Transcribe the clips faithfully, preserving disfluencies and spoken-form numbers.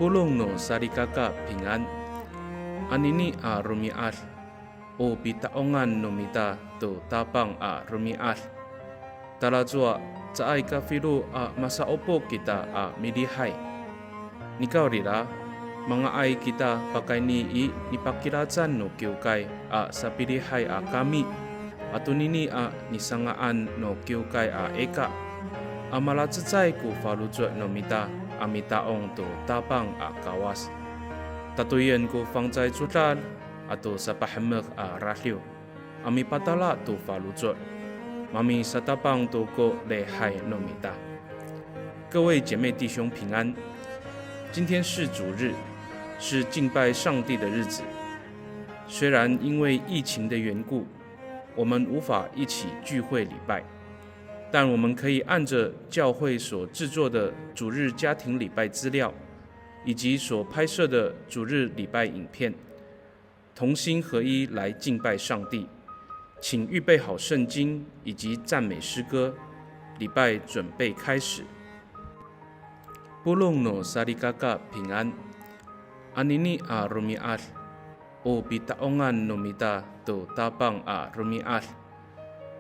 Polong no salikaka pingan. Anini a romi'ad, o pita'ongan no mita to Tapang a romi'ad. Talacowa caay kafilo a masa'opo kita a milihay. Nikawrira, manga'ay kita pakayni i nipakilacan no kiwkay a sapilihay a kami, ato nini a nisanga'an no kiwkay a ika, a malacecay ko faloco' no mita a mita'ong to Tapang a Kawas. Tatoyen ko fangcalay codad ato sapahemek a radiw a mipatala to faloco', mamisatapang to ko lihay no mita. 各位姐妹弟兄平安，今天是主日，是敬拜上帝的日子。虽然因为疫情的缘故，我们无法一起聚会礼拜，但我们可以按着教会所制作的主日家庭礼拜资料，以及所拍摄的主日礼拜影片，同心合一来敬拜上帝。请预备好圣经以及赞美诗歌，礼拜准备开始。Polong no salikaka pingan. Anini a romi'ad, o pita'ongan no mita to Tapang a romi'ad.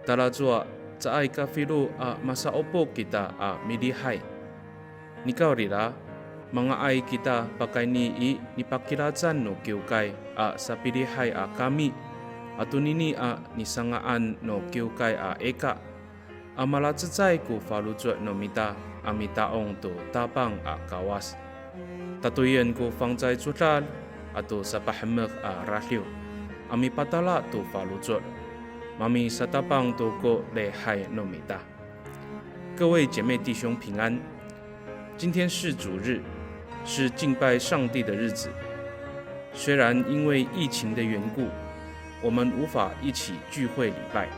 Talacowa caay kafilo a masa'opo kita a milihay. Nikawrira, manga'ay kita pakayni i nipakilacan no kiwkay a sapilihay a kami, ato nini a nisanga'an no kiwkay a ika, a malacecay ko faloco' no mita a mita'ong to Tapang a Kawas. Tatoyen ko fangcalay codad ato sapahemek a radiw a mipatala to faloco', mamisatapang to ko lihay no mita. 各位姐妹弟兄平安，今天是主日，是敬拜上帝的日子。虽然因为疫情的缘故，我们无法一起聚会礼拜，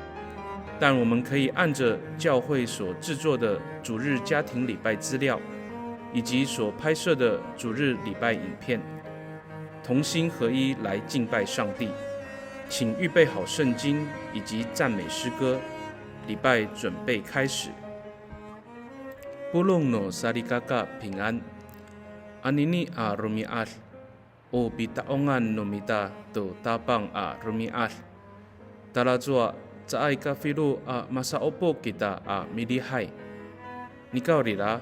但我们可以按着教会所制作的主日家庭礼拜资料，以及所拍摄的主日礼拜影片，同心合一来敬拜上帝。请预备好圣经以及赞美诗歌，礼拜准备开始。Polong no salikaka pingan. Anini a romi'ad, o pita'ongan no mita to Tapang a romi'ad. Talacowa caay kafilo a masa'opo kita a milihay. Nikawrira,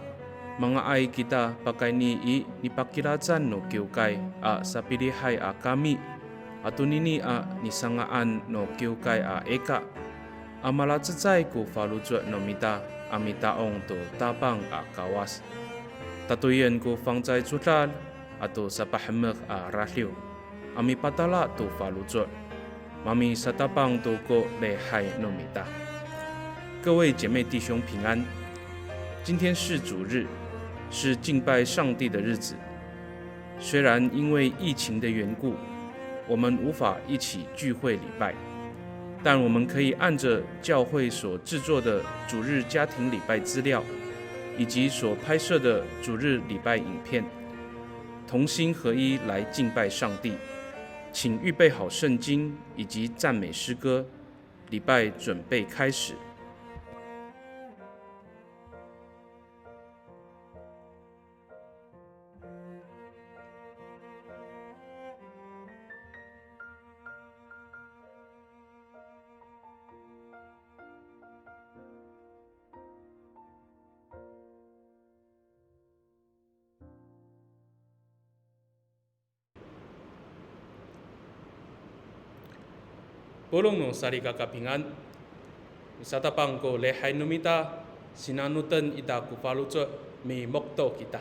manga'ay kita pakayni i nipakilacan no kiwkay a sapilihay a kami, ato nini a nisanga'an no kiwkay a ika, a malacecay ko faloco' no mita a mita'ong to Tapang a Kawas. Tatoyen ko fangcalay codad ato sapahemek a radiw a mipatala to faloco', mamisatapang to ko lihay no mita. 各位姐妹弟兄平安，今天是主日，是敬拜上帝的日子。虽然因为疫情的缘故，我们无法一起聚会礼拜，但我们可以按着教会所制作的主日家庭礼拜资料，以及所拍摄的主日礼拜影片，同心合一来敬拜上帝。请预备好圣经以及赞美诗歌，礼拜准备开始。Polong no salikakapingan, misatapang ko lihay no mita, sinanoten ita ko faloco', mimokto kita.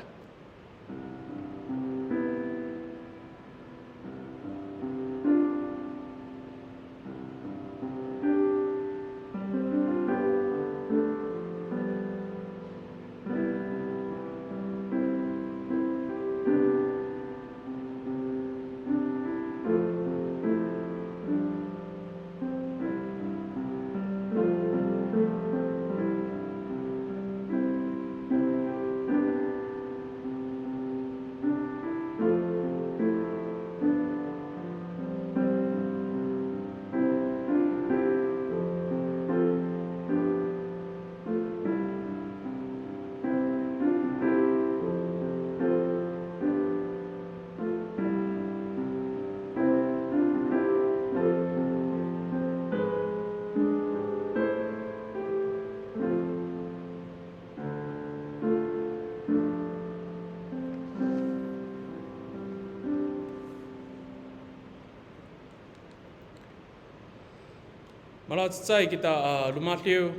Malacecay kita a lomadiw,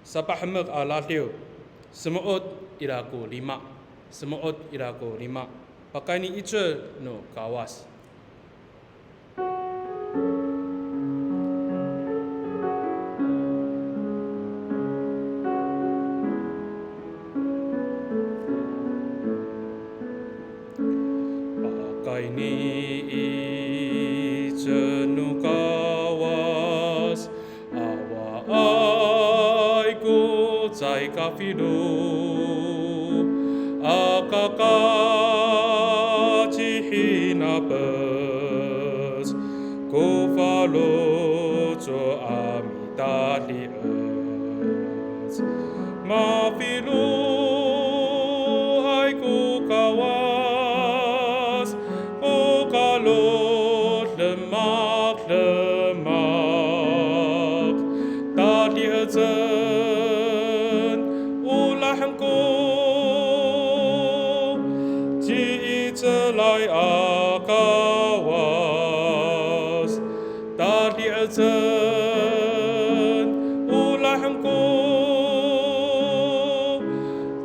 sapahemek a ladiw, semo'ot ira ko lima, semo'ot ira ko lima, pakayni icel no Kawas. Pakayni icel no Kawas, awaay ko caay kafilo, aka ka cihinapec ko faloco' a mitadi'ec. Mafiloay ko Kawas ko kalodemakdemak, tadi'ecen o lahen ko ci'icelay a Kawas. Tadi'ecen o lahen ko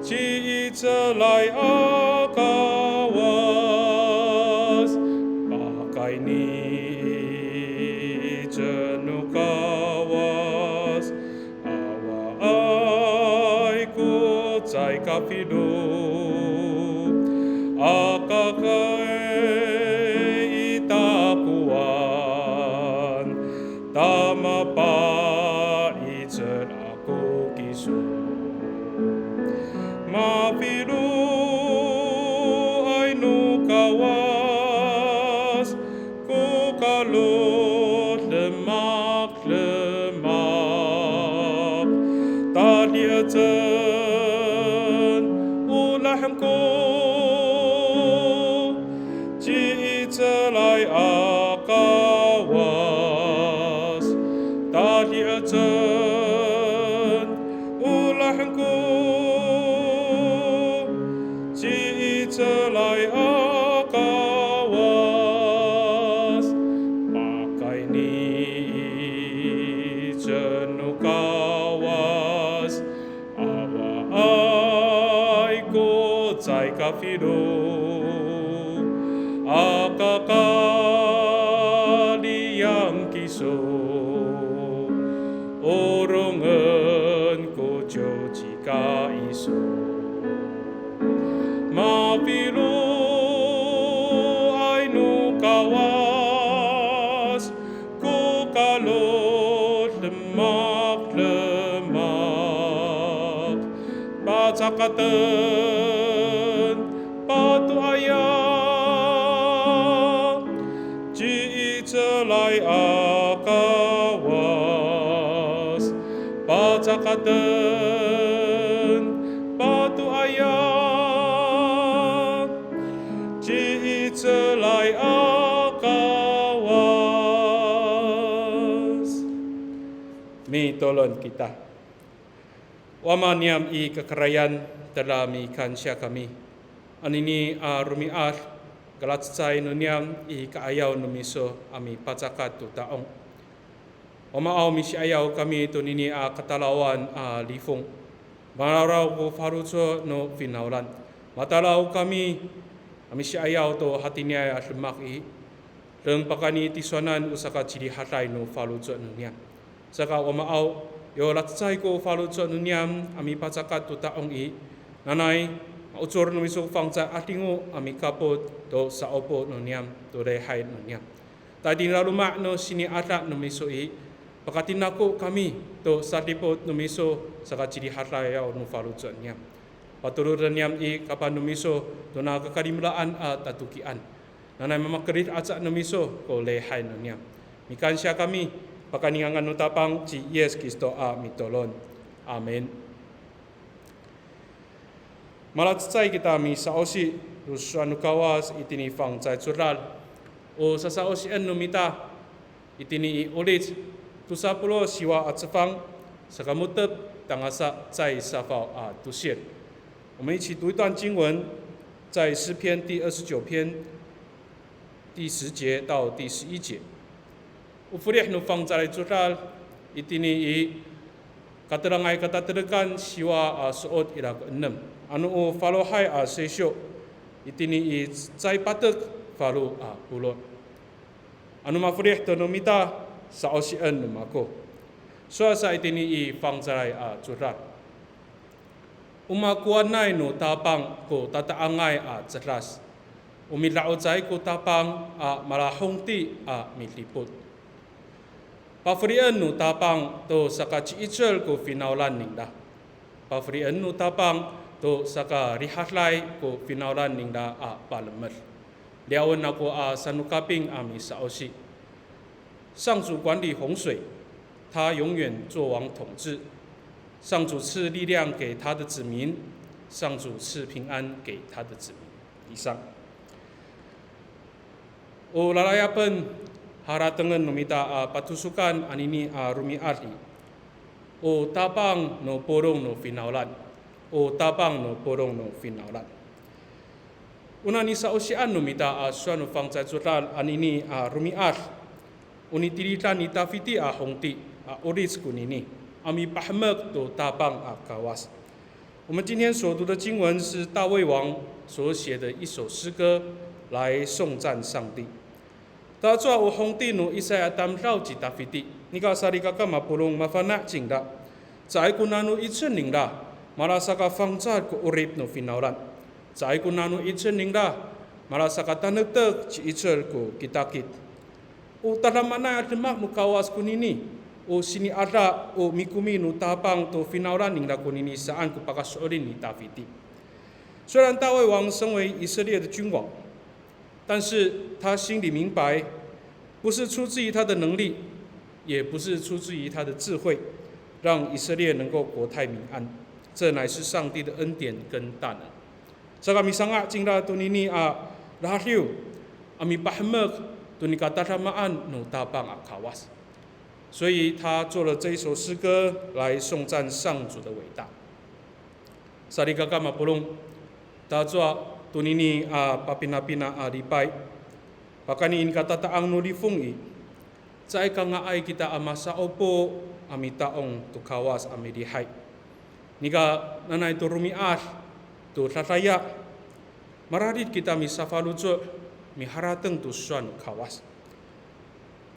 ci'icelay a Kawas. Pakayni icel no Kawas, awaay ko caay kafilo, aka ka i takowan, ta mapa'icel ako kiso. Mafiloay no Kawas ko kalodemakdemak, tadi'ecen o lahen ko ci'icelay a Kawas. Tadi'ecen o lahen ko ci'icelay a Kawas. Pakayni icel no Kawas, awaay ko caay kafilo, aka kaliyang kiso, orongen ko ciwcika iso. Mafiloay no Kawas ko kalodemakdemak, pacakaten patoaya ci'icelay a Kawas, pacakaten patoaya ci'icelay a Kawas. Mitolon kita. Wama niyam i kakarayan, tada mikansiya kami. Anini a romi'ad, kalacecay no niyam i ka'ayaw no miso a mipacakat to ta'ong. Wamaaw, misi'ayaw kami tonini a katalawan a lifong. Mararaw ko faloco' no finawlan. Matalaw kami a misi'ayaw to hatiniay a demak i, deng pakayni tisowanan o sakacirihaday no faloco' no niyam. Saka Wamaaw, yo lacecay ko faloco' no niyam a mipacakat to ta'ong i, nanay ma'ocor no miso ko fangcalay a 'adingo a mikapot to sa'opo no niyam, to lihay no niyam. Ta itini laloma' no sini'ada no miso i, pakatinako kami to sadipot no miso sakacirihadayaw no faloco' niyam. Patoroden niyam i kapah no miso tona kakalimelaan a tatokian. Nanay mamakerid aca no miso ko lihay no niyam. Mikansiya kami, pakayni ngangan no Tapang ci Yis Kristo a mitolon. Amin. Malacecay kita misa'osi to sowal no Kawas itini fangcalay codad. O sasa'osien no mita itini i Olic tosa polo' siwa a cefang, sakamo^tep tangasa cecay safaw a tosil. 我们一起读一段经文，在诗篇第二十九篇第十节到第十一节。O felih no fangcalay codad, Itini i Katelangay Katatelekan siwa a so'ot ira ko enem. Ano o falohay a sesyo, itini i cecay patek falo a polo'. Ano mafelih to no mita, sa'osien no mako. Sowal sa itini i fangcalay a codad. O makowanay no Tapang ko tata'angay a cedas. O mida'ocay ko Tapang a malahongti a midipot. Pafelien no Tapang to sakaci'icel ko finawlan ningra. Pafelien no Tapang to sakarihaday ko finawlan ningra a palemed. Liyawen ako a sanokaping a misa'osi. 上主管理洪水，他永远作王统治。上主赐力量给他的子民，上主赐平安给他的子民。以上。O lalayapen, haratengen no mita a patosokan anini a romi'ad i, o Tapang no polong no finawlan. O Tapang no polong no finawlan. O nanisa'osian no mita a sowal no fangcalay codad anini a romi'ad. O nitilidan ni Tafiti a hongti a 'olic konini a mipahemek to Tapang a Kawas. 我们今天所读的经文是大卫王所写的一首诗歌，来颂赞上帝。Tacowa o hongti no Isay a tamdaw ci Tafiti, nika salikaka mapolong mafana' cingra. Caay ko nano 'icel ningra, malasakafangcal ko 'orip no finawlan. Caay ko nano 'icel ningra, malasakatanektek ci'icel ko kitakit. O tadamaanay a demak no Kawas konini, o sini'ada o mikomi no Tapang to finawlan ningra konini saan ko pakaso'elin ni Tafiti. 虽然大卫王身为以色列的君王，但是他心里明白，不是出自于他的能力，也不是出自于他的智慧，让以色列能够国泰民安，这乃是上帝的恩典跟大能。Saka misanga' cingra tonini a radiw a mipahemek to nika tadamaan no Tapang a Kawas. 所以他做了这一首诗歌来颂赞上主的伟大。Salikaka mapolong, tacowa tonini a papinapina a lipay, pakayni i nika tata'ang no lifong i, caay ka nga'ay kita a masa'opo a mita'ong to Kawas a milihay. Nika nanay to romi'ad to dadaya, mararid kita misafaloco', miharateng to sowal no Kawas.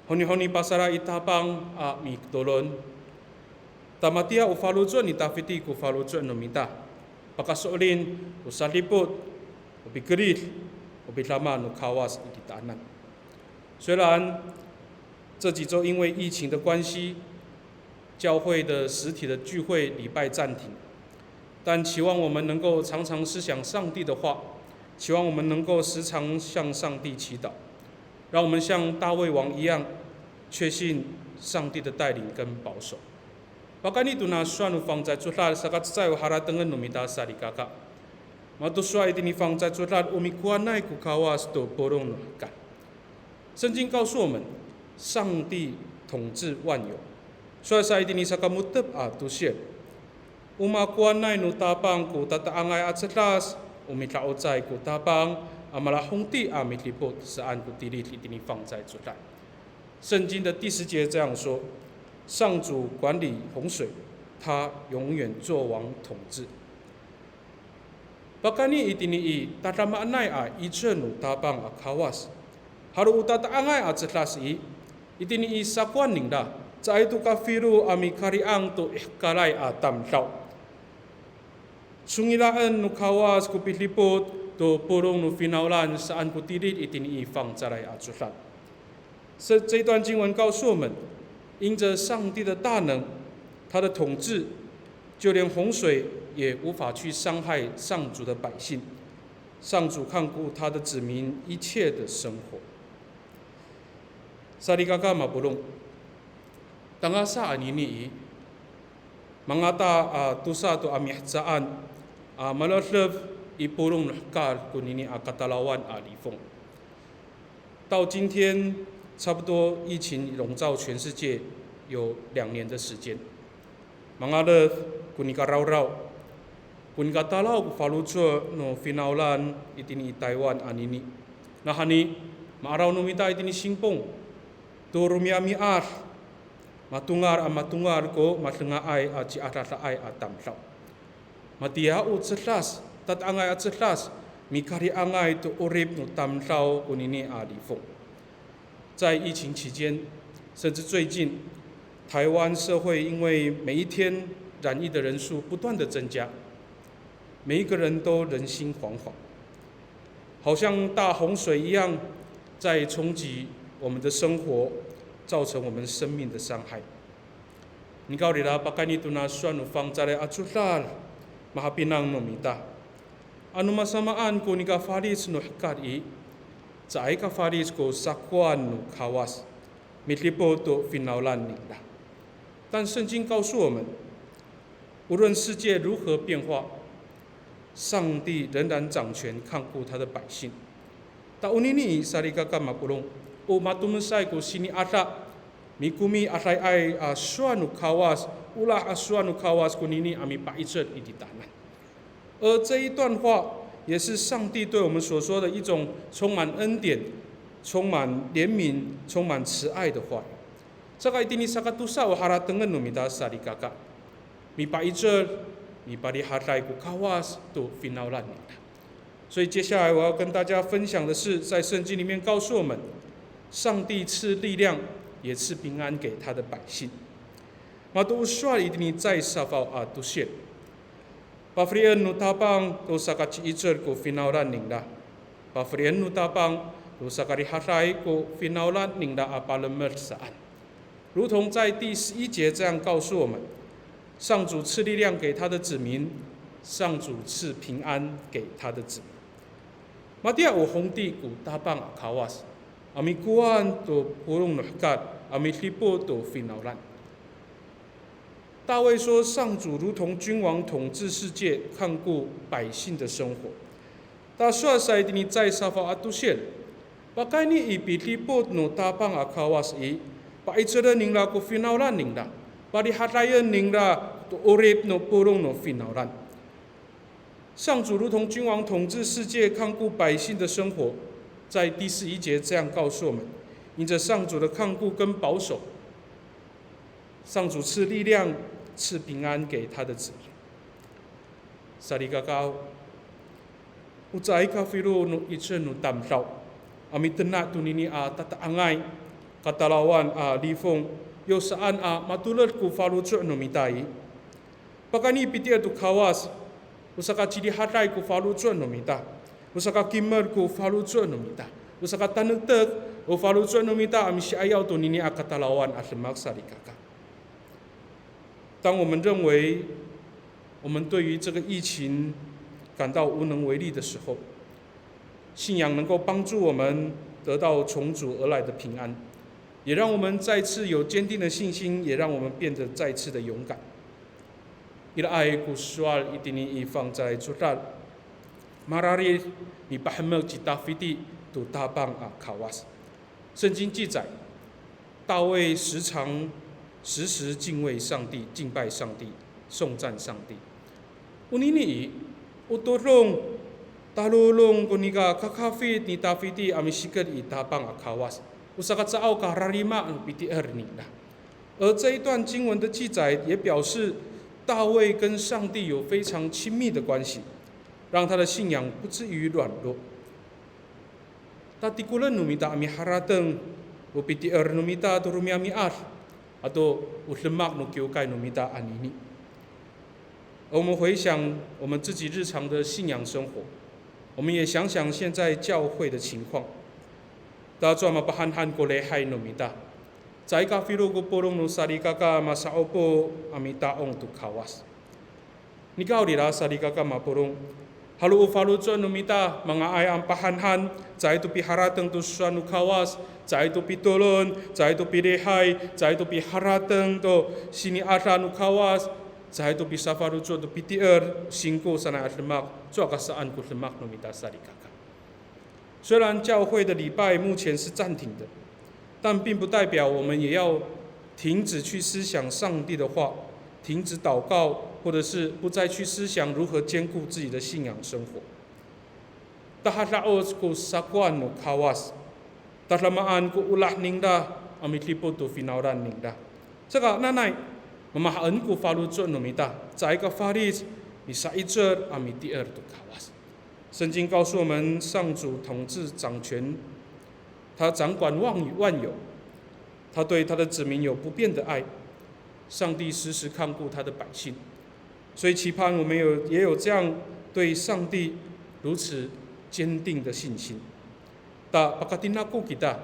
Honihoni pasayra i Tapang a mitolon. Ta matiya o faloco' ni Tafiti ko faloco' no mita. Pakaso'elin, o sadipot, o pikerid, o pidama no Kawas i titaanan. 虽然这几周因为疫情的关系，教会的实体的聚会礼拜暂停，但期望我们能够常常思想上帝的话，期望我们能够时常向上帝祈祷，让我们像大卫王一样，确信上帝的带领跟保守。Pakayni tona sowal no fangcalay codad, saka cecay o haratengen no mita salikaka. Mato sowal itini fangcalay codad, o mikowanay ko Kawas to polong no hekal. 圣经告诉我们，上帝统治万有。Sowal sa itini saka mo^tep a tosil, o makowanay no Tapang ko tata'angay a cedas, o mida'ocay ko Tapang a malahongti a midipot saan ko tilid itini fangcalay codad. 圣经的第十节这样说：上主管理洪水，他永远作王统治。 Pakayni itini i tadamaanay a 'icel no Tapang a Kawas. Halo o tata'angay a cedas i, itini i sakowan ningra, caay to kafilo a mikari'ang to i hekalay a tamdaw. Songilaen no Kawas ko pidipot to polong no finawlan saan ko tilid itini i fangcalay a codad. 这，这一段经文告诉我们，因着上帝的大能，他的统治，就连洪水也无法去伤害上主的百姓。上主看顾他的子民一切的生活。Salikaka mapolong, tangasa anini i, mangata a tosa to a mihecaan a maledef i polong no hekal konini a katalawan a lifong. 到今天，差不多疫情笼罩全世界有两年的时间。Mangalef ko nikarawraw, ko nikatalaw ko faloco' no finawlan itini i Taywan anini. Nawhani, ma'araw no mita itini Singpong to romi'ami'ad Matongal a matongal ko madengaay a ciadadaay a tamdaw. Matiya o cedas, tata'angay a cedas, mikari'angay to 'orip no tamdaw konini a lifong. 在疫情期间，甚至最近，台湾社会因为每一天染疫的人数不断的增加，每一个人都人心惶惶，好像大洪水一样在冲击我们的生活，造成我们生命的伤害。Nikawrira pakayni tona sowal no fangcalay a codad, mahapinang no mita. Ano masamaan ko nikafalic no hekal i, caay kafalic ko sakowan no Kawas, midipot to finawlan ningra. 但圣经告诉我们，无论世界如何变化，上帝仍然掌权，看顾他的百姓。Ta onini i salikaka mapolong, o matomesay ko sini'ada, mikomi'adayay a sowal no Kawas, olah a sowal no Kawas konini a mipa'icel i titaanan. 而这一段话也是上帝对我们所说的一种充满恩典、充满怜悯、充满慈爱的话语。Saka itini sakatosa o haratengen no mita salikaka, mipa'icel, miparihaday ko Kawas to finawlan ningra. 所以接下来我要跟大家分享的是，在圣经里面告诉我们，上帝赐力量，也赐平安给他的百姓。Mato o sowal itini cecay safaw a tosil. Pafelien no Tapang to sakaci'icel ko finawlan ningra. Pafelien no Tapang to sakarihaday ko finawlan ningra a palemed saan. 如同在第十一节这样告诉我们，上主赐力量给他的子民，上主赐平安给他的子民。Matiya o hongti ko Tapang a Kawas, a mikowan to polong no hekal, a midipot to finawlan. 大卫说，上主如同君王统治世界，看顾百姓的生活。Ta sowal sa itini cecay safaw a tosil, pakayni i pidipot no Tapang a Kawas i, pa'icelen ningra ko finawlan ningra, parihadayen ningra to 'orip no polong no finawlan. 上主如同君王统治世界，看顾百姓的生活。在第十一节这样告诉我们，因着上主的看顾跟保守，上主赐力量、赐平安给他的子民。Salikaka, o caay kafilo no 'icel no tamdaw a mitena' tonini a tata'angay, katalawan a lifong, yo saan a matoled ko faloco' no mita i, pakayni pitier to Kawas, o sakacirihaday ko faloco' no mita, o sakakimer ko faloco' no mita, o sakatanektek ko faloco' no mita a misi'ayaw tonini a katalawan a demak salikaka. 当我们认为我们对于这个疫情感到无能为力的时候，信仰能够帮助我们得到从主而来的平安，也让我们再次有坚定的信心，也让我们变得再次的勇敢。Iraay ko sowal itini i fangcalay codad, mararid mipahemek ci Tafiti to Tapang a Kawas. 圣经记载，大卫时常时时敬畏上帝，敬拜上帝，颂赞上帝。Onini i, o todong, talolong ko nika kakafit ni Tafiti a misiket i Tapang a Kawas, o saka caay ka rarima no pitier ningra. 而这一段经文的记载也表示，大卫跟上帝有非常亲密的关系，让他的信仰不至于软弱。Tatikolen no mita a miharateng o pitier no mita to romi'ami'ad ato o demak no kiwkay no mita anini. 而我们回想我们自己日常的信仰生活，我们也想想现在教会的情况。Tacowa mapahanhan ko lihay no mita, caay kafilo ko polong no salikaka masa'opo a mita'ong to Kawas. Nikawrira salikaka mapolong, halo o faloco' no mita manga'ay a pahanhan, caay to piharateng to sowal no Kawas, caay to pitolon, caay to pilihay, caay to piharateng to sini'ada no Kawas, caay to pisafaloco' to pitier, singko sanay a demak, cowa ka saan ko demak no mita salikaka. 虽然教会的礼拜目前是暂停的，但并不代表我们也要停止去思想上帝的话，停止祷告，或者是不再去思想如何坚固自己的信仰生活。Tahada'oc ko sakowan no Kawas, tadamaan ko olah ningra a midipot to finawlan ningra. Saka nanay, mamahaen ko faloco' no mita, caay ka falic, misa'icel a mitier to Kawas. 圣经告诉我们，上主统治掌权，他掌管万有，万有，他对他的子民有不变的爱。上帝时时看顾他的百姓，所以期盼我们有，也有这样对上帝如此坚定的信心。Ta pakatinako kita,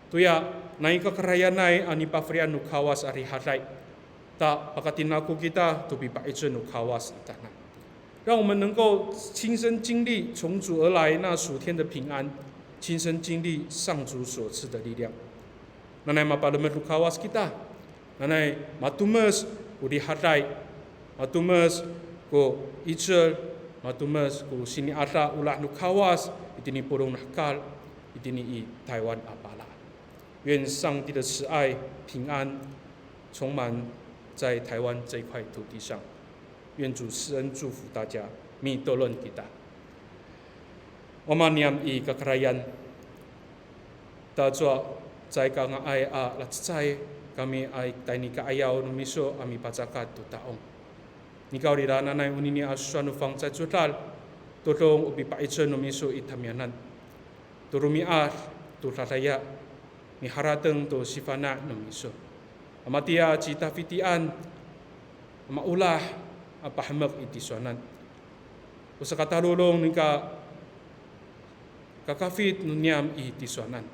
toya nai kakarayanay a nipafelian no Kawas a rihaday. Ta pakatinako kita to pipa'icel no Kawas i tana. 让我们能够亲身经历从主而来那属天的平安，亲身经历上主所赐的力量。Nanay mapalemed no Kawas kita, nanay matomes ko rihaday, matomes ko 'icel, matomes ko sini'ada olah no Kawas, itini polong no hekal, itini i Taywan a pala. 愿上帝的慈爱、平安充满在台湾这块土地上。愿主施恩祝福大家。Mitolon kita. O Ama niyam i kakarayan, tacowa caay ka nga'ay a lacecay kami a tayni ka'ayaw no miso a mipacakat to ta'ong. Nikawrira nanay onini a sowal no fangcalay codad, todong o pipa'icel no miso i tamiyanan. To romi'ad, to dadaya, miharateng to sifana' no miso. A matiya citafitian, a maolah, a pahemek i tisowanan. O sakatalolong nika kakafit no niyam i tisowanan.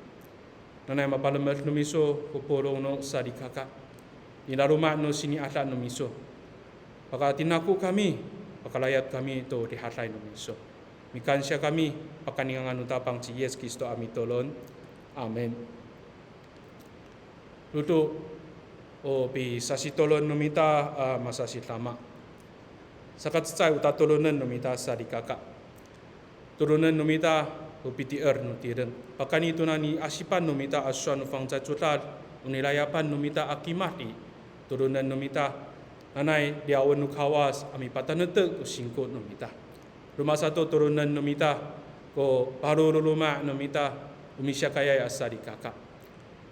Nanay mapalemed no miso ko polong no salikaka, i laloma' no sini'ada no miso. Pakatinako kami, pakalayap kami to rihaday no miso. Mikansiya kami, pakayni ngangan no Tapang ci Yis Kristo a mitolon. Amin. Dodo o pisasitolon no mita a masasidama. Sakacecay o tatolonen no mita salikaka. Tolonen no mita o pitier no tireng. Pakayni tona niasipan no mita a sowal no fangcalay codad, o nilayapan no mita a kimad i, tolonen no mita, nanay liyawen no Kawas a mipatanektek ko singko no mita. Roma sato tolonen no mita ko palololoma' no mita o misiyakayay a salikaka.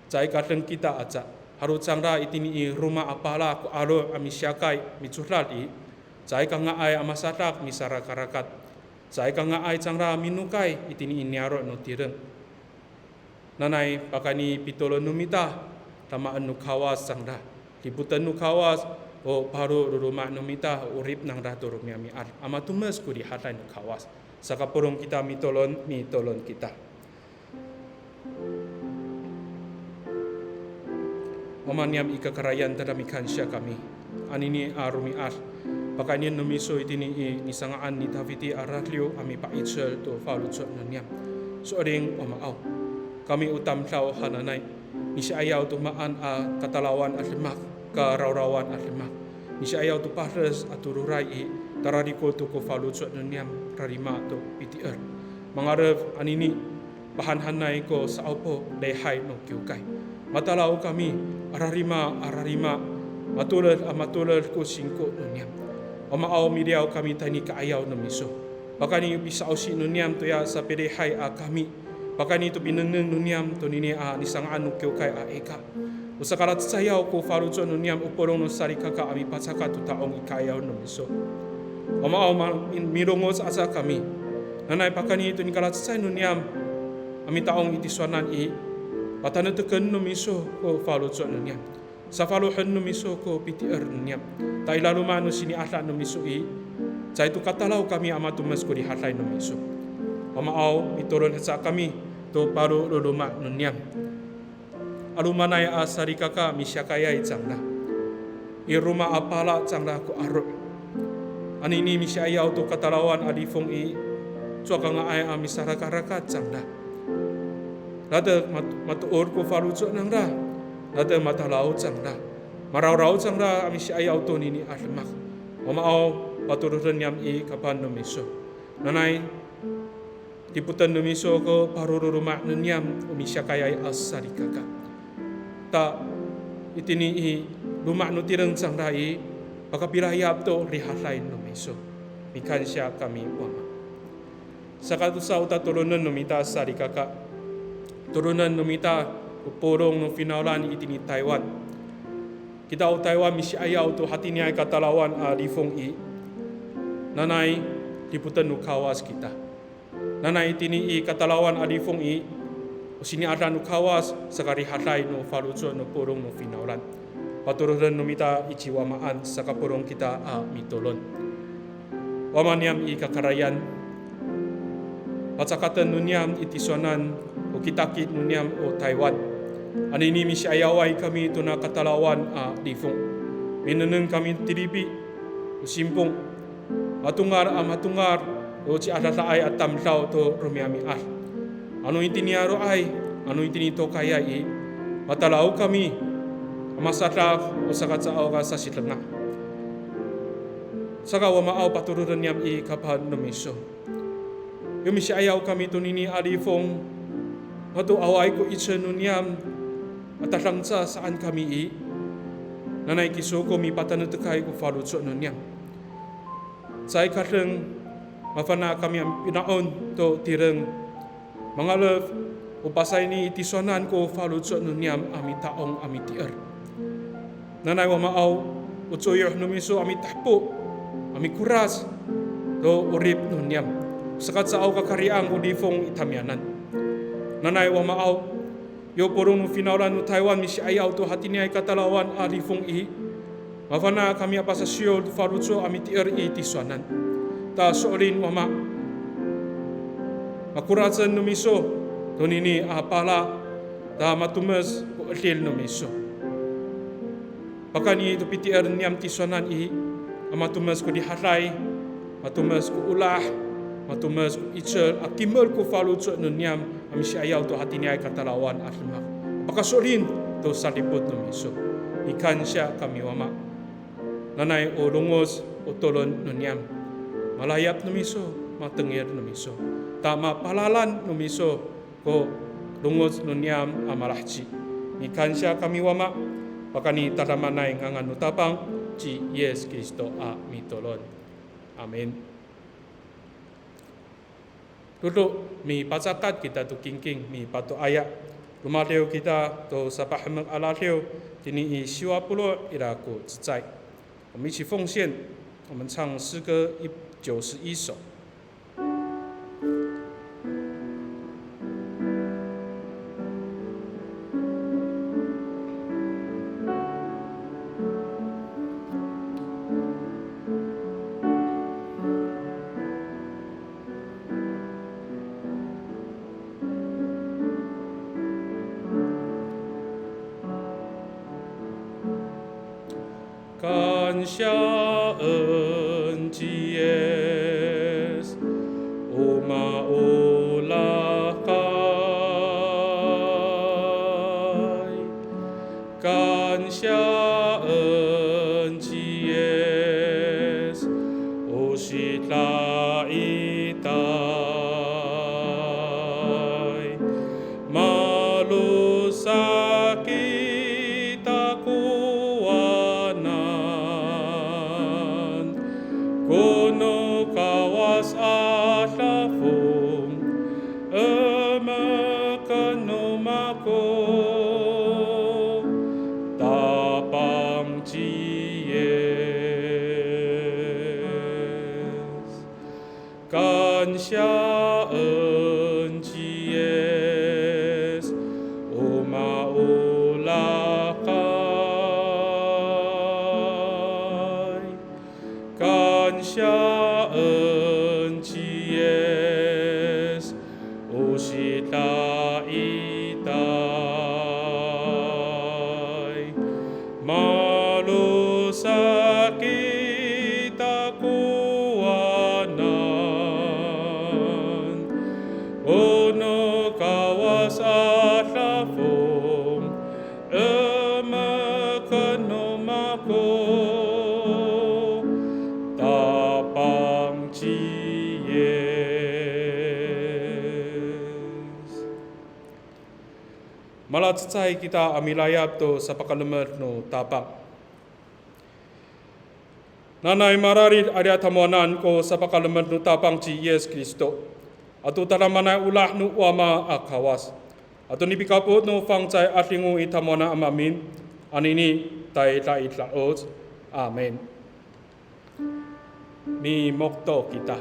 Caay ka deng kita aca, halo cangra itini i roma a pala ko aro' a misiyakay micodad i, caay ka nga'ay a masadak misarakarakat. Caay ka nga'ay cangra minokay itini i niyaro' no tireng. Nanay pakayni pitolon no mita, damaen no Kawas cangra, dipoten no Kawas o palololoma' no mita, o 'orip nangra to romi'ami'ad a matomes ko rihaday no Kawas. Sakapolong kita mitolon, mitolon kita. O Ama niyam i kakarayan, tada mikansiya kami. Anini a romi'ad, pakaynien no miso itini i nisanga'an ni Tafiti a radiw a mipa'icel to faloco' no niyam. So'elin o Amaaw, kami o tamdaw hananay, misi'ayaw to maan a katalawan a demak, karawrawan a demak. Misi'ayaw to pades ato roray i, tararikor to ko faloco' no niyam, rarima to pitier. Mangalef anini, pahanhanay ko sa'opo, lihay no kiwkay. Matalaw kami, ararima, ararima, matoled a matoled ko singko no niyam. O Amaaw, miliyaw kami tayni ka'ayaw no miso. Pakayni pisa'osi no niyam toya sapilihay a kami. Pakayni to pinengneng no niyam tonini a nisanga'an no kiwkay a ika. O sakalacecayaw ko faloco' no niyam o polong no salikaka a mipacakat to ta'ong i ka'ayaw no miso. O Amaaw, ma-, milongoc aca kami. Nanay pakayni to nikalacecay no niyam a mita'ong i tisowanan i, patanekteken no miso ko faloco' no niyam. Safalohen no miso ko pitier no niyam. Ta i laloma' no sini'ada no miso i, caay to katalaw kami a matomes ko rihaday no miso. O Amaaw, mitolon haca kami to palololoma' no niyam. 'Alomanay a salikaka misiyakayay cangra. I roma a pala cangra ko aro'. Anini misi'ayaw to katalawan a lifong i, cowa ka nga'ay a misarakarakat cangra. Latek mat-, matoor ko faloco' nangra. Latek matalaw cangra. Marawraw cangra a misi'ayaw tonini a demak. O Amaaw, patoroden niyam i kapah no miso. Nanay, dipoten no miso ko palololoma' no niyam o misiyakayay a salikaka. Ta itini i loma' no tireng cangra i, pakapilayap to rihaday no miso. Mikansiya kami o Ama. Sakatosa o tatolonen no mita salikaka. Tolonen no mita o polong no finawlan itini Taywan. Kita o Taywan misi'ayaw to hatiniay katalawan a lifong i, nanay dipoten no Kawas kita. Nanay itini i katalawan a lifong i, o sini'ada no Kawas sakarihaday no faloco' no polong no finawlan. Patoroden no mita i ci Wamaan sakapolong kita a mitolon. Wama niyam i kakarayan, pacakaten no niyam i tisowanan o kitakit no niyam o Taywan. Anini misi'ayaway kami tona katalawan a lifong. Minengneng kami tilipi, o simpong, matongal a matongal, o ciadadaay a tamdaw to romi'ami'ad. Ano itini a ro'ay, ano itini tokayay i, matalaw kami a masadak o saka caay ka sasidenga. Saka Wamaaw, patoroden niyam i kapah no miso. Yo misi'ayaw kami tonini a lifong, mato awaay ko 'icel no niyam a tadangca saan kami i, nanay kiso ko mipatanetekay ko faloco' no niyam. Caay ka deng, mafana' kami a pina'on to tireng, mangalef o pasayni i tisowanan ko faloco' no niyam a mita'ong a miti'er. Nanay Wamaaw, o coyoh no miso a mitahepo, a mikorac to 'orip no niyam, saka caay ka kari'ang ko lifong i tamiyanan. Nanay Wamaaw, yo polong no finawlan no Taywan misi'ayaw to hatiniay katalawan a lifong i, mafana' kami a pasasiyor to faloco' a miti'er i tisowanan. Ta so'elin Wama, makoracen no miso tonini a pala, ta matomes ko 'edil no miso. Pakayni to piti'er niyam tisowanan i, a matomes ko rihaday, matomes ko olah, matomes ko 'icel a kimel ko faloco' no niyam a misi'ayaw to hatiniay katalawan a demak. Pakaso'elin to sadipot no miso. Mikansiya kami Wama. Nanay o longoc o tolon no niyam, malayap no miso, matengil no miso, ta mapalalan no miso ko longoc no niyam a malaheci. Mikansiya kami Wama, pakayni tadamaanay ngangan no Tapang ci Yis Kristo a mitolon. Amin. Dodo, mipacakat kita to kingking, mipatoaya. Romadiw kita to sapahemek a radiw, tini i siwa polo' ira ko cecay. 我们一起奉献，我们唱诗歌一，九十一首。 感谢恩主耶稣，o maolah kay. 感谢恩主耶稣，o sita'itay. Malosak kita kowanan, kono Kawas a dafong, emeken no mako, Tapang ci Yis. 感谢恩主耶稣，o maolah kay. 感谢恩主耶稣，o sita'itay. Malosak kita kowanan, kono Kawas a dafong, emeken no mako, Tapang ci Yis. Malacecay kita a milayap to sapakalemed no Tapang. Nanay mararid a ira tamowanan ko sapakalemed no Tapang ci Yis Kristo, ato tadamaanay olah no Wama a Kawas, ato nipikapot no fangcalay a 'Adingo i tamowanan a maemin, anini Tayra i da'oc. Amin. Mimokto kita.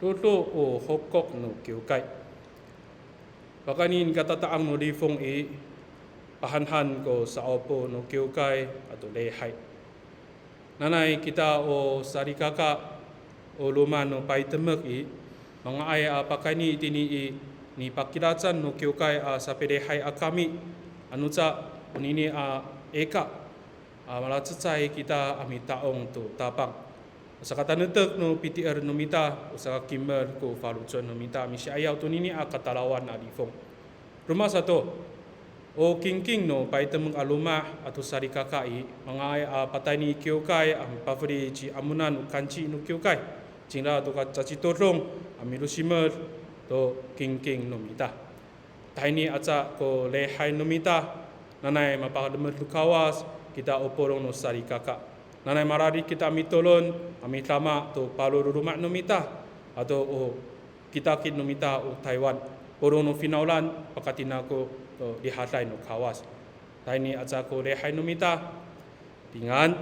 Dodo o hokok no kiwkay. Pakayni i katata'ang no lifong i, pahanhan ko sa'opo no kiwkay ato lihay. Nanay kita o salikaka, o loma' no paytemek i, manga'ay a pakayni itini i nipakilacan no kiwkay a sapilihay a kami, anoca onini a ika, a malacecay kita a mita'ong to Tapang. O sakatanetek no pitier no mita, o sakakimed ko faloco' no mita, misi'ayaw tonini a katalawan a lifong. Roma sato, o kingking no paytemek a loma' ato salikaka i, manga'ay a patayni i kiwkay a mipafeli ci Amonan o kanci no kiwkay, cingra to ka cacitodong a milosimed to kingking no mita. Tahini aca ko lihay no mita, nanay mapalemed no Kawas kita o polong no salikaka. Nanay mararid kita mitolon a midama to paro no loma' no mita, ato o kitakit no mita o Taywan. Polong no finawlan, pakatinako to rihaday no Kawas. Tahini aca ko lihay no mita, pingan.